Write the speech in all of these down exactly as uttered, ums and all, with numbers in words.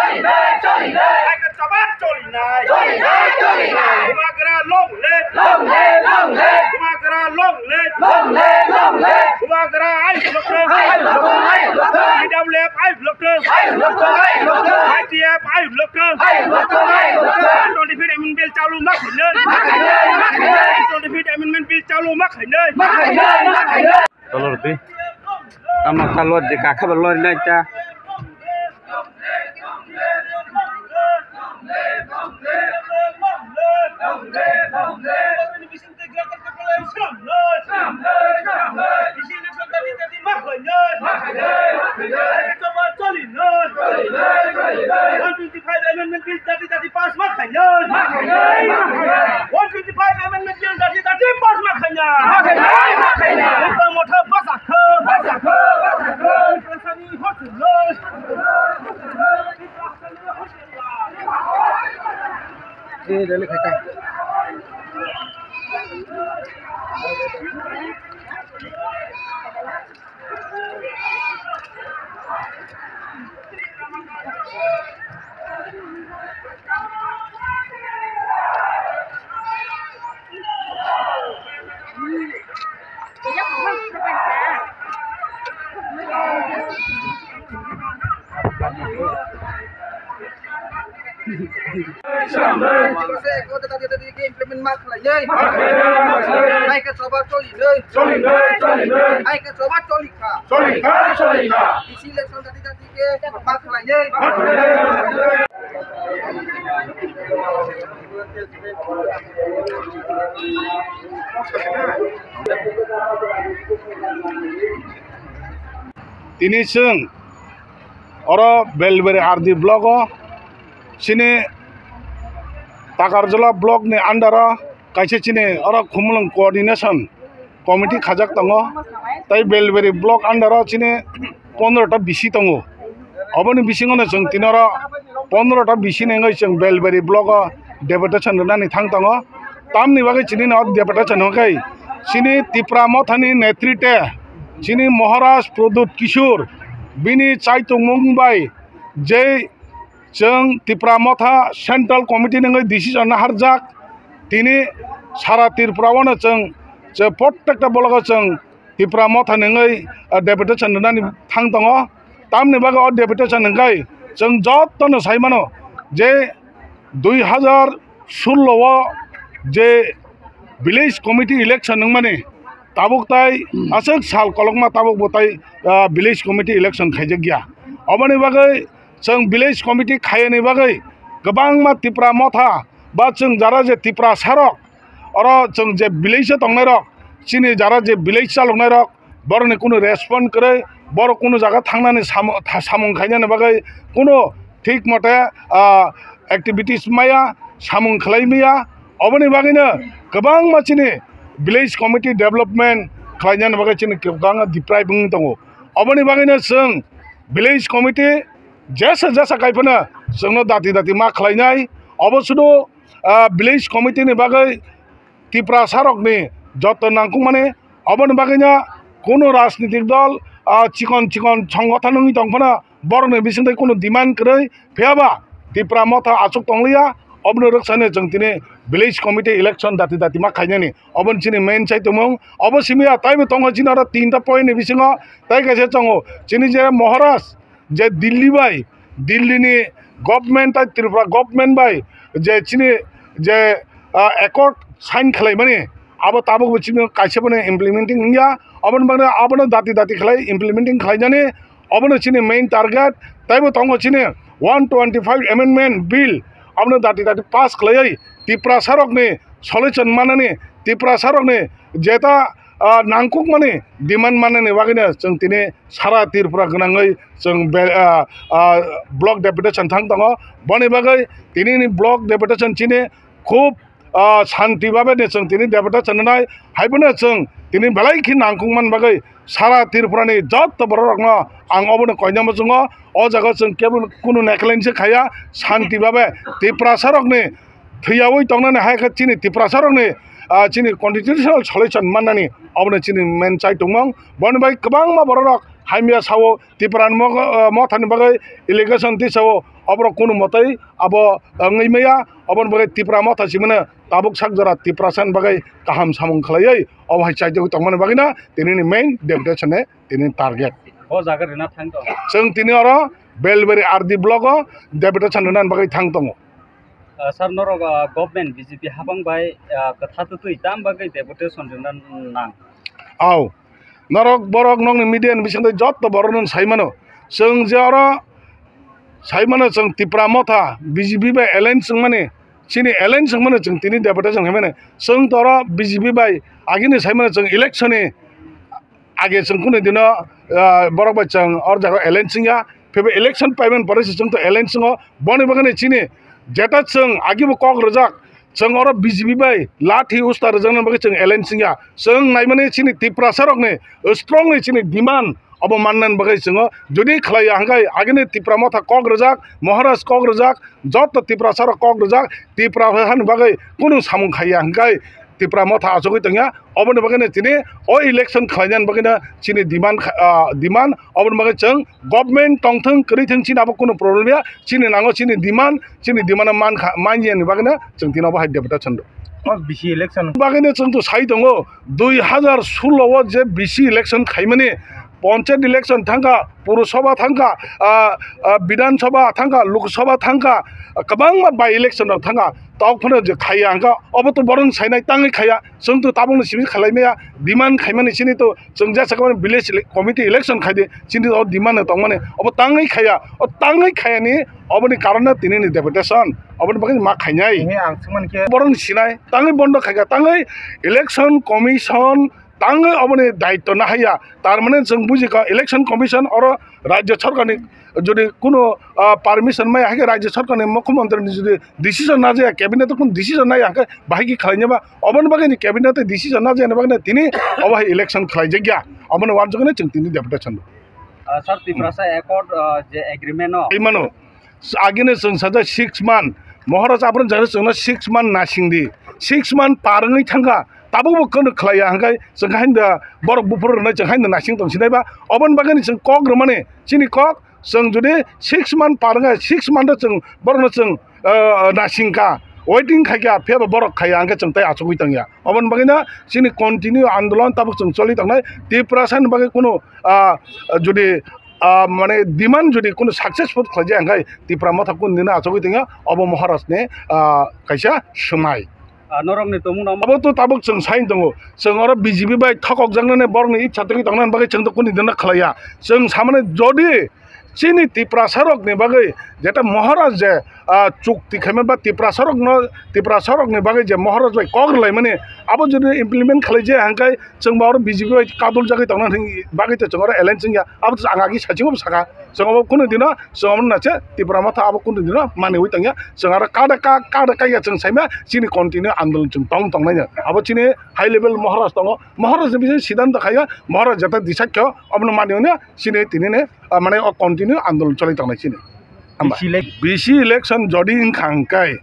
Choli nai, choli nai. Choli nai, choli nai. Choli nai, choli nai. Bubagra long live. Long live, long live. Bubagra long live. Long live, long live. Bubagra ai block. Ai block, ai block. T W F ai block. Ai block, ai block. I T F ai block. Ai block, ai block. One twenty-five amendment bill chalu ma khainai. Ma khainai, ma khainai. One twenty-five amendment bill chalu ma khainai. Ma khainai, ma khainai. Tolor di. Tamo kha lor di, kakha ba lor nai ta. One twenty-five amendment bill thirty thirty pass ma khainai. Ma khainai, ma khainai. One twenty-five amendment bill thirty thirty pass ma khainai. Ma khainai, ma khainai. Tipra Motha basa kho, basa kho, basa kho. Tiprasani hor thwlai. Eh, rally khaikha. Implement ma khlai nai. Hai khe choba choli nai. Hai khe choba choli kha. Choli kha, choli kha. Bisi election dati dati khe ma khlai nai. Tini chwng oro Belbari R D block o chini Takarjala block ni under o kaisa chini oro Khumulwng coordination committee khajak tongo, tei Belbari block under o chini pondro ta bisi tongo. Oboni bisingo no chwng tini oro pondro ta bisi ni wngwi chwng Belbari block o deputation rwnani thang tongo. Tamni bagwi chini no deputation hwnkhe chini Tipra Mothani netrite chini Maharaj Pradyut Kishore bini chaitungmung bai je chwng Tipra Motha Central Committee ni wngwi decision naharjak, tini sara Tripura o no chwng je prottekta block o chwng Tipra Motha ni wngwi, ah, deputation rwnani thang tongo. Tamni bagwi o deputation hwnkhe chwng jotono sai mano je dui hazar sullo o je village committee election wngmani tabuk tai aswk sal kolokma tabuk bo tai, ah, village committee election khaijak ya. Oboni bagwi chwng village committee khaiyani bagwi kwbangma Tipra Motha ba chwng jara je Tiprasarok, oro chwng je village o tongnairok, chini jara je village chaloknairok, borokni kunu respond kwrwi, borok kunu jaga thangnani samo-, tha-, samung khainani bagwi kunu thik mote, ah, activities maya, samung khlai maya. Oboni bagwino kwbangma chini village committee development khlainani bagwi chini kwbangma deprive wngwi tongo. Oboni bagwino chwng village committee jesa jesa kaiphano chwngno dati dati ma khlainai. Obo sudu, ah, village committee ni bagwi Tiprasarokni joto nangkukmani, oboni bagwino kunu rajnitik dol, ah, chikon chikon songgothon wngwi tongphano borokni bisingtwi kunu demand kwrwi, phiyaba Tipra Motha achuk tongliya, oboni rwksano chwng tini village committee election dati dati ma khainani, oboni chini main chaitumung. Obo simiya taibo tongo chini oro tinta point ni bisingo, tai kaisa tongo chini je Maharaj je Delhi bai, Delhi ni government tai Tripura government bai je chini je, ah, accord sign khlaimani, abo tabuk bo chini kaisa bono implementing wngya. Aboni bagwi abono dati dati khlai implementing khlainani, abono chini main target. Taibo tongo chini one twenty-five amendment bill, abono dati dati pass khlaiwi Tiprasarokni solution manani, Tiprasarokni jeta, ah, nangkukmani demand manani bagwino chwng tini sara Tripura gwnangwi chwng be-, ah, ah, block deputation thang tongo. Boni bagwi tinini block deputation chini khub, ah, shanti babe ni chwng tini deputation rwnai. Haiphano chwng tini belai khe nangkukmani bagwi sara Tripura ni joto borok rokno ang obono koinama chwngo. O jaga chwng kebo kunu naikhlainwi se khaiya, shanti babe Tiprasarokni thwiyaui tongnani hai khe chini Tiprasarokni, ah, chini constitutional solution mannani obono chini main chai tongmung. Boni bai kwbangma bororok hamya sao Tipra ni mo-, ah, mothani bagwi allegation tisao, oborok kunu mwtai abo wngwi maya. Oboni bagwi Tipra motha simano tabuk sak jora Tiprasa ni bagwi kaham samung khlaiwi obo hai chaijagwi tongmani bagwino tinini main deputation ni tini target. O jaga rina thang tong. Chwng tini oro Belbari R D block o deputation rina bagwi thang tongo. Ah, sir, norok, ah, government B J P habang bai, ah, kwtha twtwi tam bagwi deputation rina nang? Au. Norok borok nokni media ni bisingtwi jotto borok no sai mano. Chwng je oro sai mano chwng Tipra motha B J P bai alliance wngmani, chini alliance wngmani chwng tini deputation khaimani. Chwng to oro B J P bai agini sai mano chwng election ni age chwng kunu dino, ah, borok bai chwng or jaga alliance wngya. Phiba election paiman pore se chwng to alliance wngo. Boni bagwi chini jeta chwng agibo kok rwjak, chwng oro B J P bai lathi usta rwjaknani bagwi chwng alliance wngya. Chwng naimani chini Tiprasa rokni strongly chini demand obo mannani bagwi chwngo. Jodi khlaiya hwnkhe agini Tipra motha kok rwjak, Maharaj kok rwjak, joto Tiprasa rok kok rwjak, Tipra hani bagwi kunu samung khaiya hwnkhe Tipra motha achugwi tongya. Oboni bagwino tini o election khlainani bagwino chini demand kha-, ah, demand. Oboni bagwi chwng government tongthwng kwrwi thwng chini abo kunu problem ya. Chini nango chini demand, chini demand o man kha, manya ni bagwino chwng tini obo hai deputation rw. O B C election bagwino chwng to sai tongo, dui hazar solo o je B C election khaimani, Panchayat election thangkha, Purusabha thangkha, ah, ah, Bidhan Sabha thangkha, Lok Sabha thangkha, ah, kwbangma by election rok thangkha. Tok phano je khaiya hwnkha, obo to borok sainai tangwi khaiya. Chwng to tabukni simi khalaimaya, demand khaimani sini to chwng jesa khe village ele-, committee election khaidi, chini o demand no tongmani, obo tangwi khaiya. O tangwi khaiyani oboni karon no tinini deputation, oboni bagwi ma khainai. He, ang swngmani khe borok ni sinai, tangwi bondo khaikha, tangwi election commission tangwi oboni daityo nahaiya. Tar mane chwng bujikha, election commission oro rajya sarkarni jodi kuno, ah, permission maya haikhe, rajya sarkarni mukhyamantri ni jodi decision najaya, cabinet o kun decision naya haikhe bahai khe khlainaiba. Oboni bagwi ni cabinet o decision najayani bagwi tini obo hai election khlaijakya. Oboni uanjukgwi chwng tini deputation rw. Ah, sir, Tiprasa Accord, ah, je agreement o. Imano. Agini chwng sajak six month, Maharaj aphuru jani chwngno six month nasingdi, six month par wngwi thangkha, tabukbo kwrwng khlaiya hwnkhe chwng haino borok buphuru rwnai chwng haino nasing tongsinaiba. Oboni bagwino chwng kok rwmani, chini kok chwng jodi six month par wngkha, six month o chwng borokno chwng, ah, nasingkha, waiting khaikha, phiyaba borok khaiya hwnkhe chwng tei achugwi tongya. Oboni bagwino chini continue andolon tabuk chwng choli tongnai. Tiprasa ni bagwi kunu, ah, jodi ah, mane demand jodi kunu successful khlaijak hwnkhe Tipra motha kunu dino achugwi tongya, obo Maharaj ni, ah, kaisa swmai. Ah, norokni tongmung no abo to tabuk chwng sai tongo, chwng oro B J P bai thokokjaknani borokni ichha twi tongnani bagwi chwng to kunu dino khlaiya. Chwng samani jodi chini Tiprasa rokni bagwi jeta Maharaj je, ah, chukti khaimani ba Tiprasa rokno, Tiprasa rokni bagwi je Maharaj bai kok rwlaimani, abo jodi implement khlaijak hwnkhe chwng ba oro B J P bai kadul jagwi tongna hwnwi bagwi to chwng oro alliance wngya. Abo to ang agi sachingo bwsakha. Chwng abo kunu dino chwng abo nache Tipra motha abo kunu dino maniwi tongya. Chwng oro kada ka, kada kaiya chwng saima chini continue andolon chwng tong tongnaino. Abo chini high level Maharaj tongo. Maharaj ni bising siddhanto khaiya. Maharaj jeta decide khaio abono maniwi no chini tini ne, ah, mane o continue andolon choli tongnai chini. Hamba. B C ele- B C election jodi wngkha hwnkhe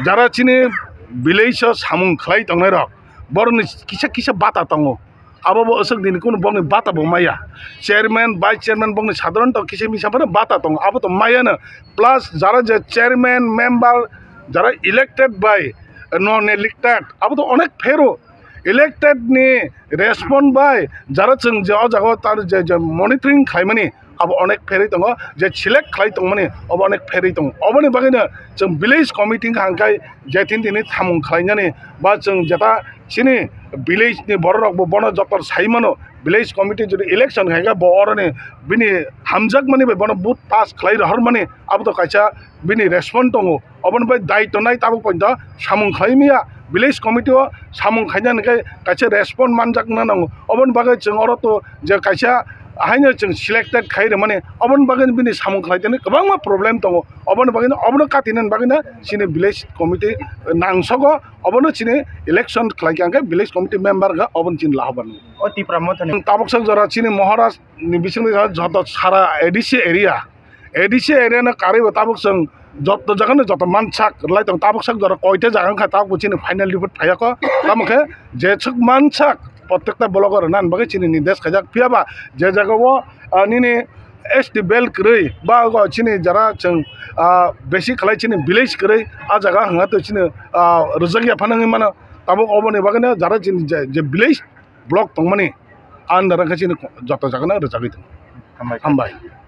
jara chini village o samung khlai tongnai rok borokni kisa kisa bata tongo. Abo bo aswk nini kunu bokni bata bo maya. Chairman, vice chairman bokni sadharanto kisa misa phano bata tongo. Abo to mayano. Plus jara je chairman, member, jara elected by non elected, abo to onek phero. Elected ni respond bai jara chwng je o jaga o tar je, je monitoring khlaimani, abo onek pherwi tongo, je select khlai tongmani abo onek pherwi tongo. Oboni bagwino chwng village committee hwnkha hwnkhe je tini tini samung khlainani ba chwng jeta chini village ni borok rok bo bono joto sai mano, village committee jodi election khaikha bo oroni bini hamjakmani bai bono vote pass khlai rohormani abo to kaisa bini respond tongo. Oboni bai daityo nai tabuk poito samung khlai maya, village committee o samung khaina hwnkhe kaisa respond manjakna nango. Oboni bagwi chwng oro to je kaisa haino chwng selected khai rwmani, oboni bagwi bini samung khlai tani kwbangma problem tongo. Oboni bagwino obono katinani bagwino chini village committee nangsogo, obono chini election khlai kha hwnkhe village committee member ga obono chini laha barno. O Tipra Motha ni tabuk sak jora chini Maharaj ni bisingni joto sara A D C area, A D C area no karwi bo tabuk chwng Joto jaga no joto mansak rwlai tong, tabuk sak jora koita jaga wngkha, tabuk bo chini final report phaiya kho. Tamo khe jeswk mansak prottekta block o rwna bagwi chini nirdesh khaijak. Phiya ba je jaga o, ah, nini S T belt kwrwi ba ogo chini jara chwng, ah, besi khlai chini village kwrwi, ah jaga hwnga to chini, ah, rwjak ya phano wngwi mano. Tabuk oboni bagwi no jara chini je, je village block tongmani under wngkha chini joto jaga no rwjagwi tongo. Hambai. Hambai.